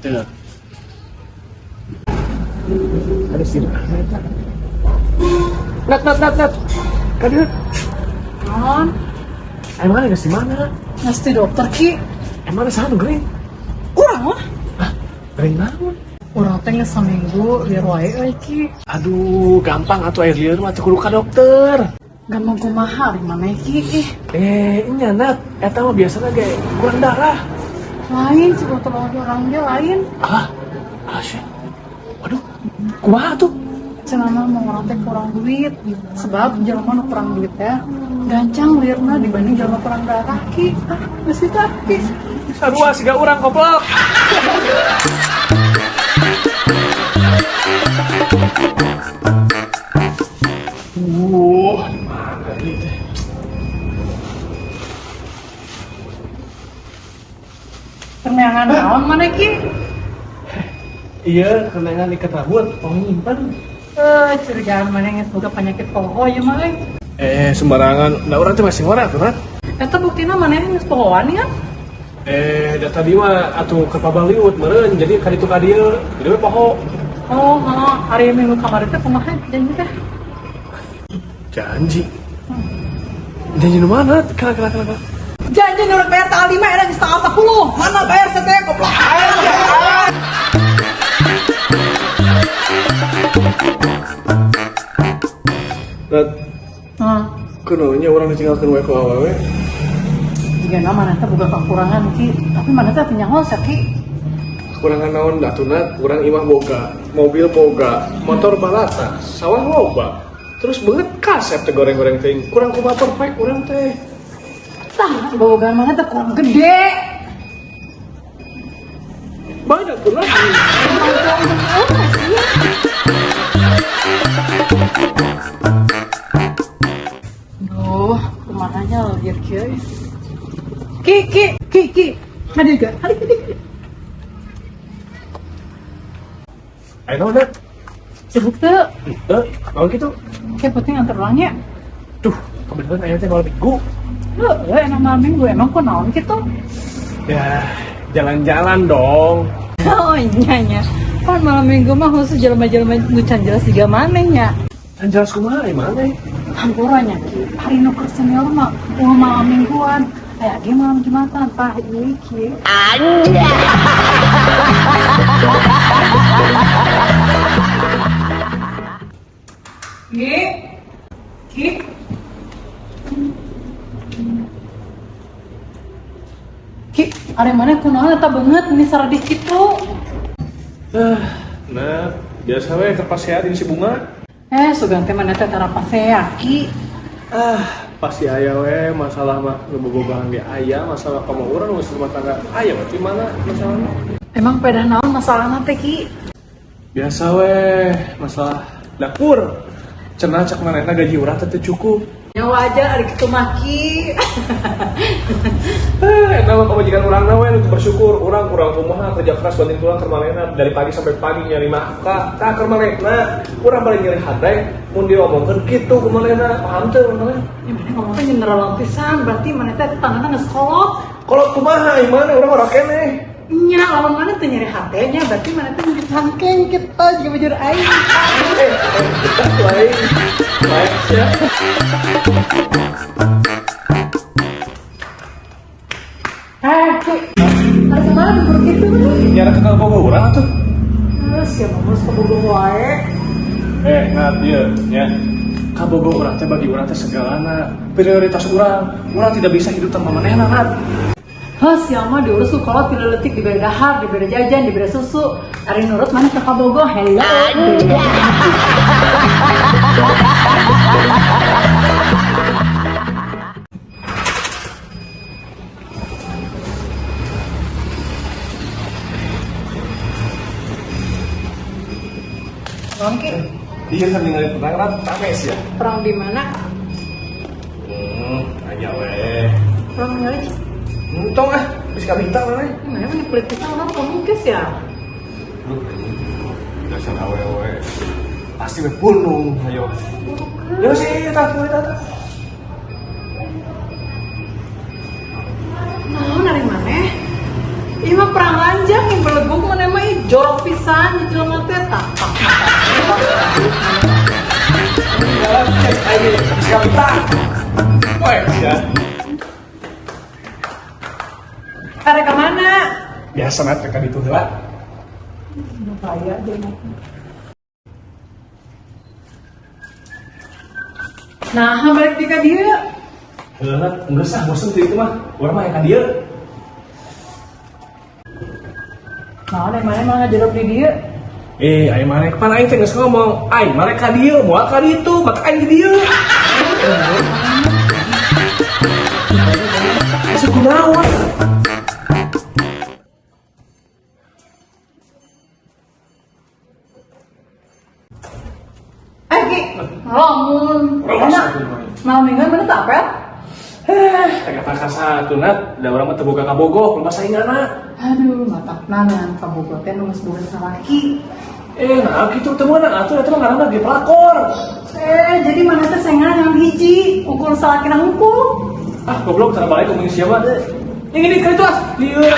Ya. Ada si eta. Nat, nat, nat, nat. Kadieu. Non, Emang ada si mana? nasti dokter Ki. Emang ada saha nu gering? Urang lah. Hah? Gering naon? Urang teh geus saminggu lieur wae euy Ki. Aduh, gampang atuh air lieur mah teu kudu ka dokter. Gampang kumaha ari maneh Ki ih. Eh, nya Nat, eta mah biasana ge kurang darah. Lain cik dokter orang ge lain. Ah, ah sih. Waduh, kumaha tuh? Cenah mah mau urang teh kurang duit. Sebab jelema nu kurang duit teh gancang liurna dibanding jelema kurang darah Ki. Ah, geus itu ah Ki. Sarua siga urang koplok. Di mana ieu teh? Perneangan naon maneh Ki? Iya, kenangan ikat rambut, mau nyimpen. Eh, curigaan maneh geus boga penyakit poho ieu mah euy. Eh, sembarangan. Nah, urang teh masih ngora tuh, Nat. Eta buktina maneh geus pohoan ya? Eh, da tadi mah atuh ke pabaliut meureun, jadi ka ditu ka dieu, jadi we poho. Oh, oh, hari Minggu kamari teh kumaha janji teh? Janji. Janji nu mana? Kala kala kala. Kala. Janji nurut bayar tanggal 5 era geus tanggal 10. Mana bayar seteh goblok. Nat, Nah, kunaon nya urang ditinggalkeun we ku awewe? jika mana teh boga kekurangan Ki, tapi mana teh teu nyaho sia Ki. Kekurangan naon atuh Nat? Urang imah boga, mobil boga, motor balata, sawah loba. Terus beungeut kasep teh goreng-goreng teuing. Kurang kumaha perfect urang teh. Tah, bobogan mana teh kurang gede. Banyak tuh lagi. Duh, kumaha nya lieur kieu. Ki, Ki, Ki, Ki. Hadir gak? Hadir, hadir. Ayo naon Nat? Sibuk teu? Henteu, naon kitu? Kayak penting antar ulangnya. Duh, kebetulan aya teh malam minggu. Heuh, enak malam minggu emang kok naon kitu? Ya, jalan-jalan dong. Oh iya nya. Pan malam minggu mah khusus jelema-jelema nu can jelas siga maneh nya. Can jelas kumaha ieu maneh? Hampura nya Ki. Hari nu keur senior mah ulah malam mingguan. Aya ge malam Jumatan tah ieu Ki. Ki. Ki. Ki, ari maneh kunaon eta beungeut meni saredih kitu? Nah, biasa we keur pasea di si bunga. Eh, sugan teh maneh teh tara pasea Ki. Ah, pasti aya we masalah mah nu bobogohan ge aya, masalah kamu urang nu rumah tangga aya we di mana masalahna? Emang pedah naon masalahna teh Ki? Biasa we masalah dapur. Cenah cek manehna gaji urang teh teu cukup. Ya wajar ari kitu mah Ki. Eh, eta mah pamajikan urangna we nu teu bersyukur, urang kurang kumaha kerja keras banting tulang keur manehna dari pagi sampai pagi nyari nafkah. Tah keur manehna urang paling nyeri hate mun diomongkeun kitu ku manehna, paham teu manehna? Ya maneh ngomong teh general pisan, berarti maneh teh tanganna geus kolot. Kolot kumaha ieu maneh urang ora keneh. Nya, lamun maneh teu nyeri hate nya berarti maneh teh nyeri cangkeng kitu jeung bajur aing. Eh, lain. Lain sia. Eh, Ki. Ari kumaha diburu kitu? Nyara ke kabogoh urang atuh. Terus ya mah geus kabogoh wae. Eh, nah ieu nya. Kabogoh urang teh bagi urang teh segalana. Prioritas urang, urang tidak bisa hidup tanpa manehna, Nat. Heh, sia mah diurus ku kolot ti leutik dibere dahar, dibere jajan, dibere susu. Ari nurut maneh ka kabogoh, hello. Naon Ki? Iya kan ninggalin perang, Nat. Rame sih ya. Perang di mana? Aja weh. Perang ningali Ci. Entong ah, geus kabita maneh. Mana mah kulit kita orang pemungkis ya? Duh, dasar awewe. Pasti we bunuh, ayo. Ya sih, tah tah tah. Naon ari maneh? Ieu mah perang lanjang yang beleguk maneh mah. Jorok pisan di jelema teh tah. Cek aing siap tah. Woi, ya. Karek ka mana? Biasa mat ka ditu heula. Bahaya deh. Nah, balik di ka dieu. Heula, geus ah bosen teu itu mah. Urang mah yang ka dieu. Nah, mana mana ngajerok di dieu? Eh, aing maneh pan aing teh geus ngomong, aing maneh ka dieu, moal ka ditu, maka aing di dieu. Aing kunaon? Eh, Ki, ngelamun. Enak. Malam mingguan mana tak apel? Eh, kata satu nat, da urang mah teu boga kabogoh, loba sainganna. Aduh, matakna ngan kabogoh teh nu geus boga salaki. Eh, nah kitu teu meunang atuh eta mah ngaranna ge pelakor. Eh, jadi mana teh sengan yang hiji, ukur salaki na hungkul. Ah, goblok cara balik ngomongin siapa? Yang ini ka itu ah, lieur.